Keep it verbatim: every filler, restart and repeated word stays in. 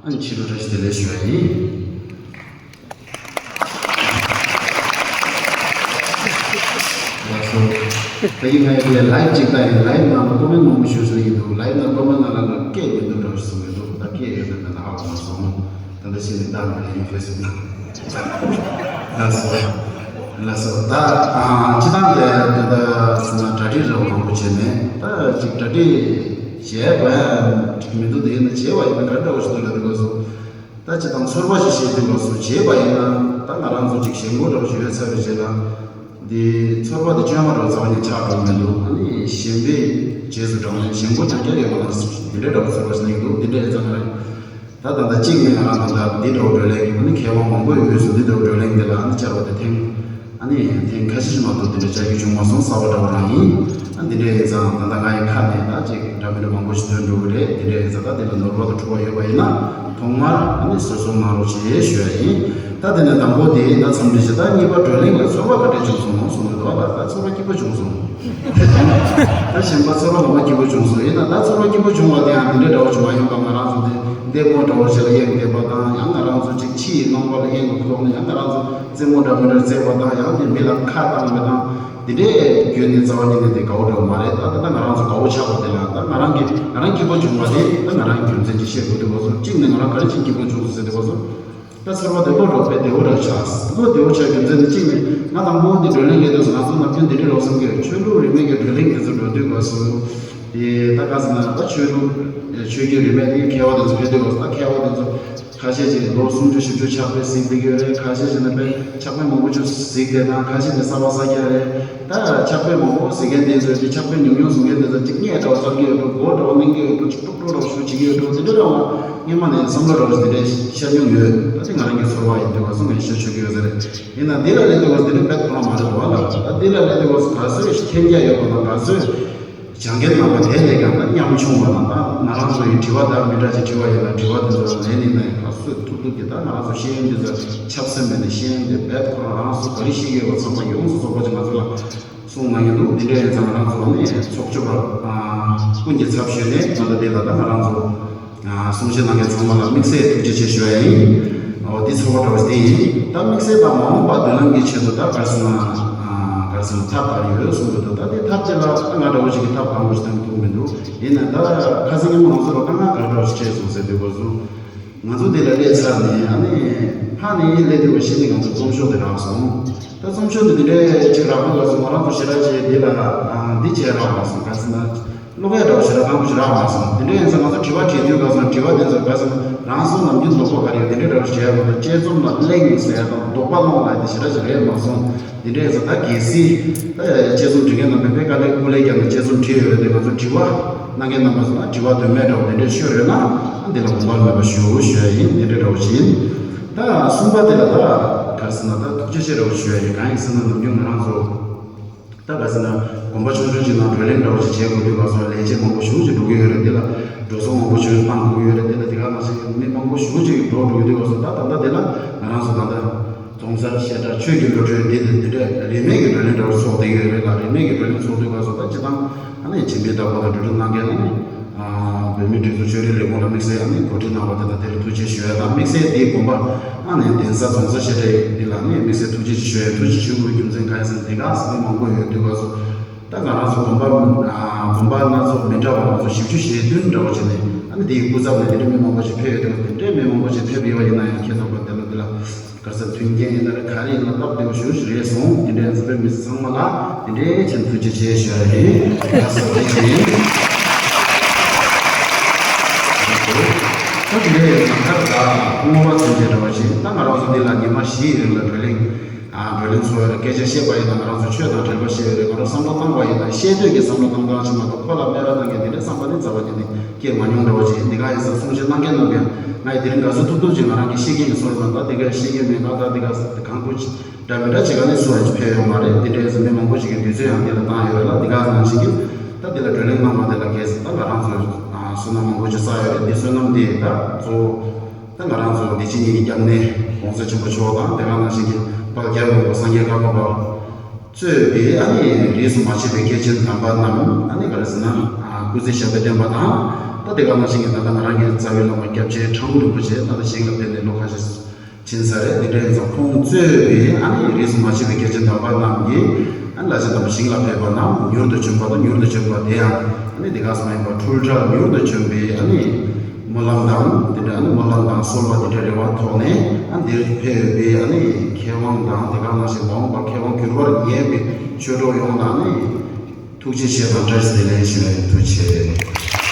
ཨ་ནི་ཕྱི་དྲོ་བཀྲ་ཤིས་བདེ་ལེགས་ཞུ་བ་ཡིན། ལགས་སོ། ད་ཡིན་ང་ཡི་ལའིབ་ཅིག་ལྟ་ཡིན། ལའིབ་ནང་ལ་ཀོ་མེན་མང་པོ་ཞུ་ས་ཡིན་འདུག་ལའིབ་ནང་ཀོ་མེན་ནང་ལ་སྐད་མི་འདུག་འདྲ་བོ་ཞིག་གསུང་གི་འདུག་ད་སྐད་ཡོད་པའི་མེད་ན་ཧ་གོ་མ་སོང་། ད་ལྟ་ཕྱིན་ནས་ལྟ་མི་ལ་ཡིན་ཕེ་སི་བུག་ནང་། ལགས་སོ། ལགས་སོ། ད་ཨ་སྤྱི་བཏང་དེ་ད་ལྟ་སོང་ན་གྲ་སྒྲིག་རེ་བ་མང་པོ་བྱས་ནས་ད་ཅིག་གྲ་སྒྲིག་བྱས་པ་ཡང་མི་འདུག་དེ་ཡིན་ན་བྱས་པ་ཡིན་ན་ག་འདྲ་བོ་ཞིག་འདུག་ལ་དེ་བ་སོ། ད་སྤྱི་བཏང་ཚོར་བ་ཞིག་བཤད་དུས་བ་སོ་བྱས་པ་ཡིན་ན་ད་ང་རང་ཚོ་ཅིག་ཞེན་ཁོག་འདྲ་བོ་ཞིག་ཡོད་ཚར་བའི་རྗེས་ལ་འདི་ཚོར་བ་དེ་བཅོས་མ་འདྲ་བོ་རྩ་བ་ནས་ཆགས་འགྲོ་མི་འདུག་ཨ་ནི་ཞེན་པའི་རྗེས་སུ་འབྲངས་ནས་ཞེན་ཁོག་རྐྱང་རྐྱང་ཡོད་པ་ལ་འདི་འདྲའི་འདྲ་བོ་ཚོར་བ་ཞིག་སླེབས་འདུག་འདི་འདྲའི་ཨེ་ཙམ་རེད། ད་ད་ལྟ་གཅིག་ནས་ང་རང་ད་ལྟ་འདི་འདྲ་བོ་བགྲོ་གླེང་ཨ་ནི་མཁས་དབང་མང་པོའི་དབུས་སུ་འདི་འདྲ་བོ་བགྲོ་གླེང་འདི་ལ་ཨ་ནི་བཅར་བ་དེ་ཐེངས་ཨ་ནི་ཐེངས་ཁ་ཤས་ཤིག་མ་གཏོགས་འདི་འདྲ་བཅར་རྒྱུ་བྱུང་མ་སོང་། གསར་པ་འདྲ་བོ་རང་ཡིན། ཨ་འདི་འདྲ་ཡིན་ཙང་ད་ལྟ་ང་ཡི་ཁ་ནས་ད་ཅིག་འདྲ་མི་འདྲ་མང་པོ་ཞིག་ཐོན་འགྲོ་གི་རེད། འདི་འདྲ་ཡིན་ཙང་ད་འདི་ལ་ནོར་བ་དང་འཁྲུལ་བ་ཡོད་པ་ཡིན་ན་ཐོག་མར་ཨ་ནི་གསོལ་གསོལ་གནང་རོགས་ཞེས་ཞུ་ཡ་ཡིན། ད་དེ་ནས་དང་པོ་དེ་ད་འཚམས་འདྲི་བྱེད། ད་གཉིས་པ་བགྲོ་གླེང་ལ་ཚོར་བ་ག་འདྲ་བྱུང་སོང་གསུང་གི་འདུག་ད་ད་ཚོར་བ་སྐྱིད་པོ་བྱུང་སོང་། ད་གཞན་པ་ཚོར་བ་ངོ་མ་སྐྱིད་པོ་བྱུང་སོང་། ཡིན་ན་ད་ཚོར་བ་སྐྱིད་པོ་བྱུང་བ་དེ་ཡང་དེ་འདྲ་འདྲ་བོ་ཞིག་མ་ཡིན་པ་ང་རང་ཚོ་དེ་ལྟད་མོ་འདྲ་བོ་ཞིག་ལ་གཡེང་བསྡད་པ་དང་ཡང་ང་རང་ཚོ་ཅིག་ཕྱི་ཡི་རྣམ་པ་ལ་གཡེང་བའི་ཐོག་ནས་ཡང་ང་རང་ཚོ་རྩེད་མོ་འདྲ་མི་འདྲ་རྩེད་པ་དང་ཡང་དེ་མི་ལ་ཁ་བཏང་བ་དང་དེ་འདྲའི་བརྒྱུད་ནས་རྩ་བ་ཉིད་ནས་དེ་དགའ་བོ་འདྲ་བོ་མ་རེད། ད་ད་ལྟ་ང་རང་ཚོ་དགའ་བོ་ཆགས་པ་དེ་ལ་ད་ང་རང་གི་ང་རང་སྐྱིད་པོ་བྱུང་བ་དེ་ད་ང་རང་རྒྱུ་མཚན་ཅིག་བཤད་དགོས་འདུག་གོ་སོང་། གཅིག་ནས་ང་རང་ག་རེ་བྱས་སྐྱིད་པོ་བྱུང་སོང་ཟེར་དུས་གོ་སོང་། ད་ཚོར་བ་དེ་བློ་འགྲོ་དཔེ་བདེ་བོ་འདྲ་ཆགས། བློ་བདེ་བོ་ཆགས་རྒྱུ་མཚན་ནི་གཅིག་ནི་ང་དང་པོ་འདི་བགྲོ་གླེང་ལས་དུས་སུ་ང་ཚོ་ནམ་རྒྱུན་འདི་འདྲའི་རོགས་སེམས་ཀྱི་ཆོས་ལུགས་རིས་མེད་ཀྱི་བགྲོ་གླེང་དེ་ཚོ་འགྲོ་དུས་སྐབས་སུ་དེ་ད་ག་ཟེར་ན་ད་ཆོས་ལུགས་ཆོས་བརྒྱུད་རིས་མེད་དེ་མཁས་པ་དེ་ཚོ་ཕེབས་དུས་སྐབས་སུ་ད་མཁས་པ་དེ་ཚོ་ཁ་ཤས་ཀྱིས་ལོ་སུམ་ཅུ་བཞི་བཅུ་ཕྱག་དཔེ་གཟིགས་བསྡད་ཀྱི་ཡོད་རེད། ཁ་ཤས་ཀྱིས་ནི་དཔེ་ཕྱག་དཔེ་མང་པོ་ཅིག་གཟིགས་བསྡད་དང་ཁ་ཤས་ནི་གསར་པ་གསར་རྒྱག་རེད། ད་ཕྱག་དཔེ་མང་པོ་གཟིགས་མཁན་དེ་ཚོས་དེ་ཕྱག་དཔེ་ཉུང་ཉུང་གཟིགས་མཁན་དེ་ཚོ་གཅིག་བརྙས་འདྲ་བོ་བརྩམས་ཀྱི་ཡོད་འགྲོ། མགོ་འདྲ་བོ་གནོན་གྱི་ཡོད་འགྲོ། གཅིག་ཏོག་ཏོག་འདྲ་བོ་ཞུ་བྱེད་ཀྱི་ཡོད་འགྲོ། དེ་འདྲ་འདྲ་བོ་སྔོན་མ་ནས་བསམ་བློ་འདྲ་བོ་དེ་འདྲ་ཤར་མྱོང་ཡོད། ད་དེ་ང་རང་གི་ཚོར་བ་ཡིན་དུས་བ་སོང་ངས་ཤར་ཆོག་གི་ཡོད་ས་རེད། ཡིན་ན་འདི་ལ་སླེབས་དུས་བ་སོང་དེ་འདྲ་རྦད་ཁོ་རང་མ་རེད་འདུག་བ་ལ། ད་འདི་ལ་སླེབས་དུས་བ་སོང་ག་ཚོད་མཁྱེན་རྒྱ་ཡོད་པ་དང་ག་ཚོད་སྦྱང་མཁན་རྣམ་པ་དེ་ལས་ཀྱང་ད་ཉམ་ཆུང་བ་དང་ད་ང་རང་ཚོ་ཡི་དྲི་བ་དང་མི་འདྲ་ཅིག་དྲི་བ་ཡིན་ན་དྲི་བ་དེ་ཚོ་ལ་ལན་ཡིན་ན་ཡང་ག་ཚོད་ཐུབ་ཐུབ་ཀྱི་ད་ང་རང་ཚོ་ཤེས་ཡོན་དེ་ཚོ་ཆབ་སྲིད་མེད་ནས་ཤེས་ཡོན་དེ་རྦད་ཁོ་རང་རང་ཚོ་ག་རེ་ཤེས་ཀྱི་ཡོད་པ་ཚང་མ་ཡོངས་སུ་རྫོགས་པ་ཅིག་ང་ཚོ་ལ། གསུང་གནང་གི་འདུག་འདི་འདྲ་ཡིན་ཙང་ང་རང་ཚོ་ནས་ཚོགས་སྐྱོབ་པ་ཀུན་གྱི་ཚབ་ཞུས་ནས་ང་ཚོ་འདི་ལ་ད་ང་རང་ཚོ་གསུང་བཤད་གནང་མཁན་ཚང་མ་ལ་དམིགས་བསལ་ཐུགས་རྗེ་ཆེ་ཞུ་ཡ་ཡིན། འོ་འདི་ཚོགས་པ་འདྲ་བོ་དེ་ཡིན། ད་དམིགས་བསལ་ད་མ་འོངས་པ་མདུན་ལམ་གྱི་ཆེད་དུ་ད་ག་རེ་ཟེར་ན་ག་རེ་ཟེར་ན་ཐབས་ག་རེ་ཡོད་གསུང་གི་འདུག་ད་དེ་ཐབས་དེ་ལ་ད་ང་འདྲ་བོ་ཞིག་གིས་ཐབས་གང་དགོས་ཞིག་ཐོན་ཐུབ་མི་འདུག་ཡིན་ན་ད་ཁ་སང་ཉིན་མོ་ང་ཚོ་ལ་ད་ང་ག་རེ་འདྲ་བོ་ཞིག་བྱས་སོང་ཟེར་དུས་སྐབས་སུ། ང་ཚོ་འདི་ལ་སླེབས་ཚར་ནས་ཨ་ནི་ཕ་ནས་སླེབས་དུས་བ་ཤི་ནས་ང་ཚོ་རྩོམ་ཤོག་དེ་རག་སོང་། ད་རྩོམ་ཤོག་དེ་འདི་འདྲའི་ཅིག་རག་པའི་སྐབས་སུ་ང་རང་ཚོ་ཞེ་དྲག་ཅིག་འདི་ལ་ཨ་འདི་བྱས་རག་མ་སོང་། ག་ཟེར་ན་ཀློག་ཡ་འདྲ་བོ་ཞེ་དྲག་གང་པོ་ཞིག་རག་མ་སོང་། དེ་འདྲ་ཡིན་ཙང་ང་ཚོ་དྲི་བ་དྲིས་དུས་སྐབས་སུ་དྲི་བ་དེ་ཚོ་ག་ཟེར་ན་རང་སོ་ནམ་རྒྱུན་དོགས་པ་ག་རེ་ཡོད་དེ་འདྲ་འདྲ་བོ་ཞིག་བྱས་ཡོད་པ་དང་དཔྱད་རྩོམ་ལ་གླེང་ཟེར་ཡ་དང་དོགས་པ་སློང་ལ་དེ་ཞེ་དྲག་ཅིག་རེད་མ་སོང་། དེ་འདྲ་ཡིན་ཙང་ད་གལ་སྲིད་ད་དཔྱད་རྩོམ་འབྲི་མཁན་རྣམ་པས་དཔེ་དཀའ་ལས་ཀུ་ལས་བརྒྱབ་ནས་དཔྱད་རྩོམ་བྲིས་ཡོད་རེད་དེ་ང་ཚོ་དྲི་བ་གནང་མཁན་རྣམ་པ་ཚོ་ལ་དྲི་བ་དོན་མེད་འདྲ་བོ་དེ་འདྲས་ཤོད་ཡོད་ན་ཨ་འདི་ལ་དགོངས་པ་མེད་པ་ཞུ་ཞུ་ཡ་ཡིན། དེ་འདྲས་འདྲ་བོ་ཞིག་ཡིན། ད་གསུམ་པ་དེ་ལ་ད་ག་རེ་ཟེར་ན་ད་ཐུགས་རྗེ་ཆེ་འདྲ་བོ་ཞུ་ཡ་ཡིན། གང་ཡིན་ཟེར་ན་ནམ་རྒྱུན་ང་རང་ཚོ་ད་ག་རེ་ཟེར་ན་དགོན་པ་ཆུང་ཆུང་ཅིག་ནང་བགྲོ་གླེང་འདྲ་བོ་ཞིག་བྱེད་དགོས་དུས་སྐབས་སུ་ལས་བྱེད་མང་པོ་ཞེ་པོ་ཅིག་འགྲོ་གི་ཡོད་རེད། དེ་ལ་འགྲོ་སོང་མང་པོ་ཞེ་པོ་ཅིག་བཏང་དགོས་ཀྱི་ཡོད་རེད། དེ་ལ་དེ་ག་ནང་བཞིན་མི་མང་པོ་ཞེ་པོ་ཅིག་འགྲོ་འགྲོ་གི་དུས་སྐབས་སུ་ད་ད་ལྟ་དེ་ལ་ང་རང་ཚོ་ད་ལྟ། རྫོང་སར་བཤད་གྲྭ་ཆོས་ཀྱི་བློ་གྲོས་འདི་འདི་འདྲ་རིས་མེད་ཀྱི་བགྲོ་གླེང་འདྲ་བོ་ཚོགས་བསྡད་ཡོད་རེད་ལ། རིས་མེད་ཀྱི་བགྲོ་གླེང་ཚོགས་དུས་སྐབས་སུ་ད་སྤྱི་བཏང་ཨ་ནི་སྦྱིན་པའི་བདག་པོ་དང་གྲོས་སྒྲིག་གནང་མཁན་ཨ་ནི་བོད་མིའི་སྒྲིག་འཛུགས་ཆོས་རིག་ལས་ཁུངས་ལ་དམིགས་བསལ་ཨ་ནི་གོ་སྒྲིག་གནང་བ་དེ་དང་དེ་ལ་ཐུགས་རྗེ་ཞུ་ཡ་དང་དམིགས་བསལ་དེའི་དགོན་པ་ཨ་ནི་གདན་ས་རྫོང་སར་བཤད་གྲྭ་འདི་ལ་ཨ་ནི་དམིགས་བསལ་ཐུགས་རྗེ་ཆེ་ཞུ་ཡ། ཐུགས་རྗེ་ཆེ་ཞུ་དགོས་རྒྱུ་མཚན་གང་ཡིན་ཟེར་ན་དེ་ག་ཟེར་མི་མང་པོ་ཡོད་དུས་སྐབས་སུ་ད་ང་རང་ཚོ་དགོན་པ་དགོན་པ་སྣ་ཚོགས་མི་འདྲ་བ་ང་ཚོ་བཞི་བཅུ་ཞེ་བདུན་འདྲ་བོ་བྱས་ནས་ཨ་ནི་དེའི་སྐུ་ཚབ་ནས་དེ་འདྲ་མི་མང་པོ་ཞིག་ཕེབས་ཡོད་དུས་དེ་འདྲའི་མི་མང་པོ་ཞིག་ཕེབས་ཡོད་པ་ཡིན་ན་ཡང་ཁྱེད་རྣམ་པ་དེ་ལ་འདི་ལ། ག་ས་མཐུན་རྐྱེན་ཡིན་ན་རེད། ག་རེ་ཡིན་ན་སྟབས་བདེ་བོ་ཞེ་པོ་ཞིག་རེད་སོང་། དེ་འདྲའི་འཛིན་པའི་མི་ཚང་མ་ལ་དེ་འདྲའི་ཆེན་ཐུགས་རྗེ་ཆེ་ཞུ་ཡ་ཡིན། ལགས་སོ། དེ་ཅི་ཡིན། ད་དེ་འདྲའི་ཟངས་དཀར་དང་སྔོ་བ་ཚུན་ཆད་འདྲ་བ་ཞིག་ད་ང་རང་ཚོ་འདི་ལ་ཉི་མ་བཞིའི་རིང་ལ་བགྲོ་གླེང་། ཨ་བགྲོ་གླེང་ཚོགས་ཡོད་རེད། སྐད་ཆ་བཤད་པ་ཡིན་ན་ང་རང་ཚོ་ཆོས་དང་འབྲེལ་བ་བཤད་ཡོད་རེད། ང་རང་བསམ་བློ་བཏང་བ་ཡིན་ན་བཤད་འདོད་ཀྱི་བསམ་བློ་བཏང་སྟངས་ཅིག་མ་གཏོགས་ཁོ་ལ་སྨད་ར་གཏོང་མཁན་དེ་འདྲའི་བསམ་པ་ནི་རྩ་བ་ཉིད་ནས་སྐྱེས་མ་མྱོང་འདྲ་བོ་ཅིག་འདི་ག་ཡིན་ཟེར་གསུང་བཤད་གནང་མཁན་རྣམས་ཀྱང་ང་ཡི་དེ་རིང་ག་ཚོད་ཐུབ་ཐུབ་ཅིག་ང་རང་གི་ཤེས་མཁན་གྱི་སོ་རུ་ན་ད་འདི་ག་ཤེས་མཁན་མེད་ན་ད་འདི་ག་གང་དགོས་ཅིག་འདྲ་མི་འདྲ་བྱེད་ག་ནས་སུ་ཡང་ཅིག་ཕེབས་ཡོད་མ་རེད། འདི་འདྲའི་ཟེར་མི་མང་པོ་ཞིག་གིས་དུས་ཚོད་ཡང་འདི་ལ་བཏང་ཡོད་རེད་ལ། འདི་ག་ནང་བཞིན་གྱི་ད་འདི་ལ་བགྲོ་གླེང་གནང་བ་འདི་ལ་གལ་སྲིད་ད་ང་རང་ཚོས་བསོད་ནམས་མང་པོ་ཅིག་བསགས་ཡོད་རེད། འདི་བསོད་ནམས་འདི་ད་གཙོ་བོ་ད་ང་རང་ཚོ་འདི་ཕྱི་གཉིས་ཀྱི་སྐྱབས་གནས་༸གོང་ས་ཆེན་པོ་མཆོག་དང་དེ་ག་ནང་བཞིན་གྱི་དཔལ་རྒྱལ་བའི་བློན་པོ་སངས་རྒྱས་ཀརྨ་པ་གཙོས་པའི་ཨ་ནི་རིས་སུ་མ་ཆད་པའི་སྐྱེས་ཆེན་དམ་པ་རྣམས་ཨ་ནི་ག་རེ་ཟེར་ན་སྐུ་ཚེ་ཞབས་པད་བརྟན་པ་དང་ ད་དེ་ག་ནང་བཞིན་གྱི་ད་ལྟ་ང་རང་གི་རྩ་བའི་བླ་མ་སྐྱབས་རྗེ་ཁྲ་འགུ་རིན་པོ་ཆེ་ད་ལྟ་ཞིང་ལ་ཕེབས་ནས་ལོ་ཁ་ཤས་ཕྱིན་ཚར་རེད། དེ་འདྲ་ཡིན་ཙང་ཁོང་གཙོས་པའི་ཨ་ནི་རིས་སུ་མ་ཆད་པའི་སྐྱབས་རྗེ་དམ་པ་རྣམས་ཀྱིས་ཨ་ནི་བླ་ཆེན་དམ་པ་ཞིང་ལ་ཕེབས་པ་རྣམས་མྱུར་དུ་བྱོན་པ་དང་། མྱུར་དུ་བྱོན་པ་དེ་ཡང་ཨ་ནི་དེ་ག་ཙམ་ཡིན་པ་འཕྲུལ་དྲག་མྱུར་དུ་བྱོན་པའི་ཨ་ནི་སྨོན་ལམ་དང་དེ་འདྲ་ཨ་ནི་སྨོན་ལམ་དང་གསོལ་བ་དེ་འདྲ་རེ་བ་ཐོག་ནས་ཨ་འདིར་ཕེབས་པའི་ཨ་ནི་མཁས་དབང་དང་དེ་ག་ནང་བཞིན་མ་འོངས་པར་མཁས་དབང་གྱུར་པར་ངེས་པའི་ཆོས་གྲོགས་ཡོངས་ལ་ཨ་ནི་ཐུགས་རྗེ་ཆེ་དང་བཀྲ་ཤིས་བདེ་ལེགས་ཞུ་བའི་ཐུགས་རྗེ་ཆེ།